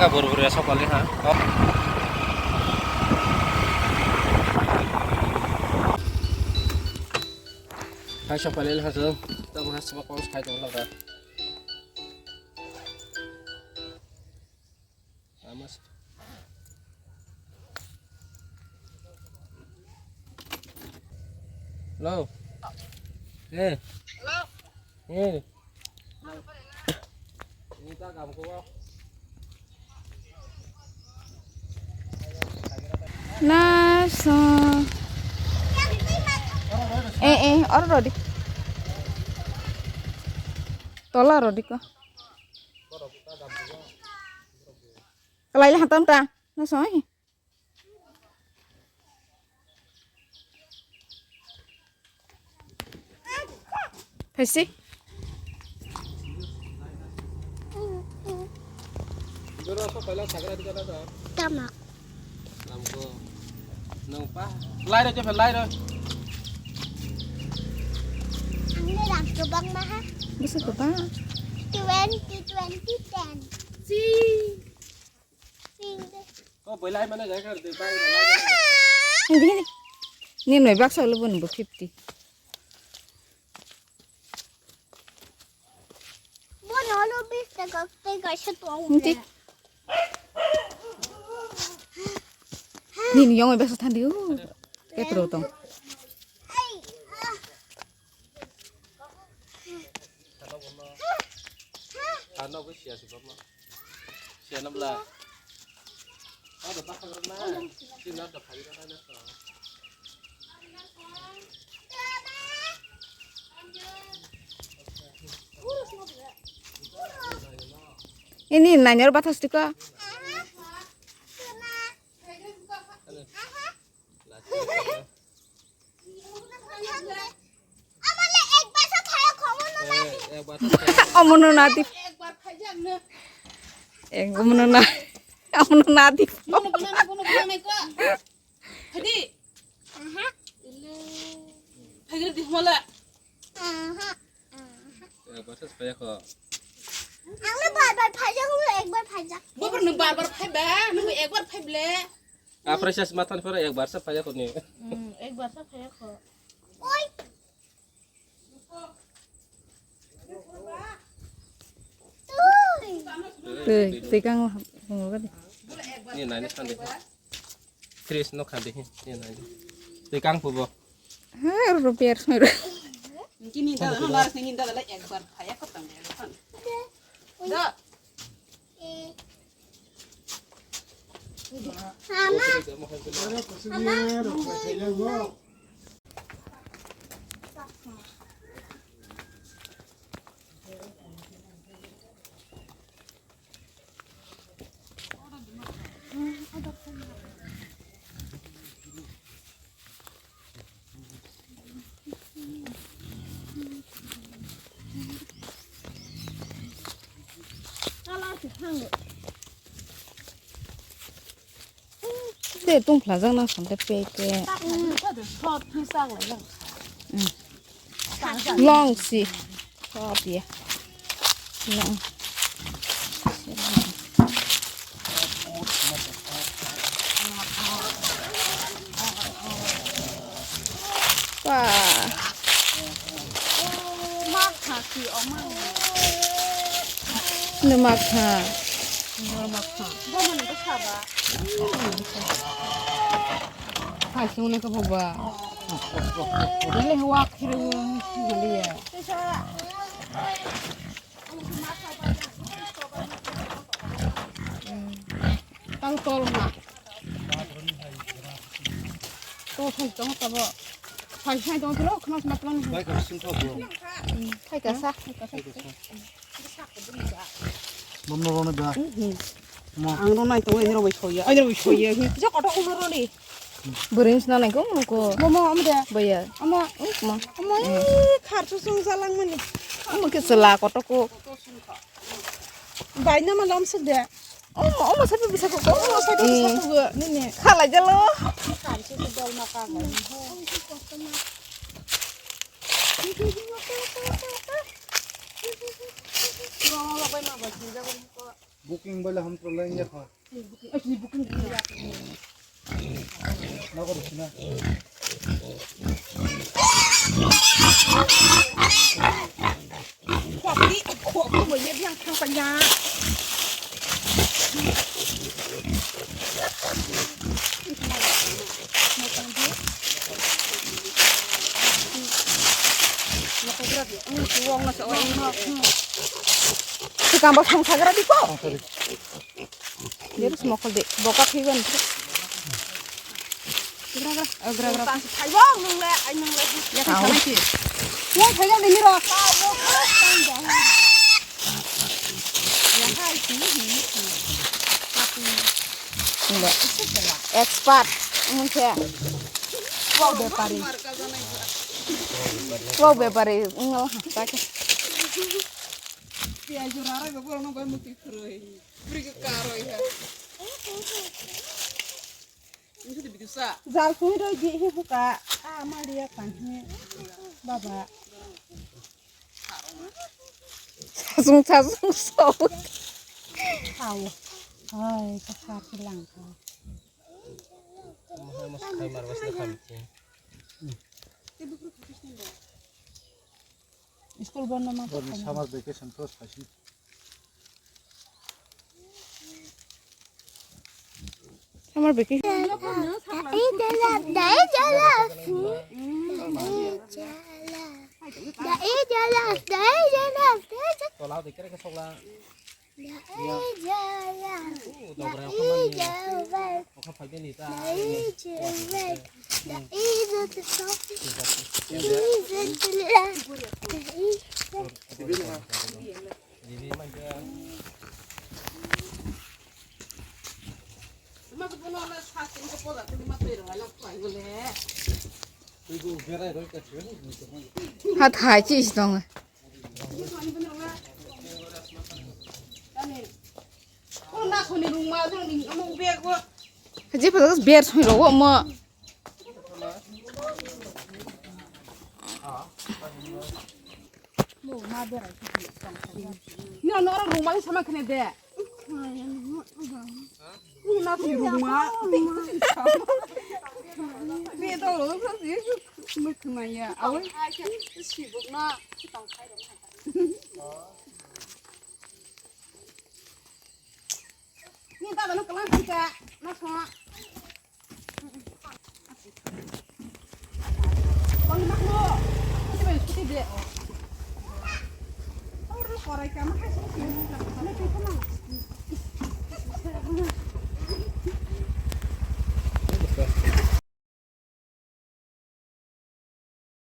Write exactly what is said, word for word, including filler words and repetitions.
Bor bor ya sokali ha. Hai sokali ha so. Tamo ha sokali khai tong laga. Amas. Hello. Eh. Hello. Eh. Ini tak kamu kok. Naso. Eh, eh, oro rodi. Tola rodi ko. Kalai le hatam ta. Naso, eh. Phaisi. Tamak. Nang pa. Lai ro, coba lai ro. Ang ni ram kebang maha. Bisa kebang. Twenty, twenty, ten. Si. Hindi, hindi. Ni noi baksa ulo bun bo fifty. Bono ulo bis taka tei kaisa tong. Hindi. Ni ni yong baksa thandi u. Petro tong. Ai, ah. Ano bo siya si bama. Siya na bla. Ano ba khang na. Si na da phai na na. Ini nanyar batas tika. Omono nadi. Ek, omono na-, omono nadi. Ekbar se phaiya kho. Ang le bar bar phaijak, ang le ekbar phaijak. Bo nung bar bar phaiba, nung ekbar phaible. Apre ses matan phara ekbar se phaiya kho ni. Hmm, ekbar se phaiya kho. Oi. Tui, tui kang mo, mo gadi. Ni nani sandi. Chris no khandi hi, ni nani. Tui kang pubo. Ha, rupiah soi. Kini da no lar sini da la ekbar phaya ko tang ya kan. Da. Mama. Te tungphlajak nang song te pe te. Long si. Kop ya. Long. Wah. Makha si omang. Ini makha. Ini makha. Hai sini ke baba. Ini wak kiri wong sini ya. Tang tol ma. To thai tong tabo. Thai sai tong tro khna khna plan. Bai ka sim tho bo. Thai ka sa. Thai ka sa. Bom no rono da. Mo. Ang ro nai to ni ro bai thoya. Ai ro bai thoya. Ja koto uno ro ni. Bwrwi wngse nanai khe omo nokho. Momo, omo de. Baya. Omo. Omo. Omo, ee, khar susung jalang mani. Omo khe chwla kotor kho. Bai nama lam suk de. Omo, omo sapi bisa kho. Omo sapi bisa kho, nini. Khalai jalo. Khar susung dol ma ka bai. Mama bai ma bai sing jago. Booking bole hum to lenge kho. Booking, eh, sini booking. Nokor sina. Kok di, kok di, mo ye biang thang pa ya. Swkang bo song sagra di ko. Jerus mokol de, boka phiban. Gra gra, oh, gra gra. Tang si thaibo, nung le, ai nung le. Ya kan sana ki. Ya thaibo de ni ro. Ya hai si. Expert, mungkin. Wow, bepari. Wow, bepari. Ngal, tak. Piyaj rara go borok no bai muti khurui. Bri go karoi ha. Ini sudah bisa. Jal sui roi di hi buka. Ah, ma liya kan hi. Baba. Sasung sasung so. Tau. Ai, ka sar ki lang ka. Mas khai mar bas na khamti. School bondo ma. Summer vacation to phaisi. Summer vacation. Dai jala, dai jala, dai jala, dai jala, dai jala. Tola de kere ke sokla. Dai jala, dai jala. Okha phaibeni ta. Dai jala, dai jala. Hat hai chi is dong. Jepho ber soi rogo mo. Ni ano orang rumah sama kena deh. Ni nasi rumah. Ni tahu loh sih, mesti maya. Awal sibuk na. Ni tak ada kelas kita, nak sama.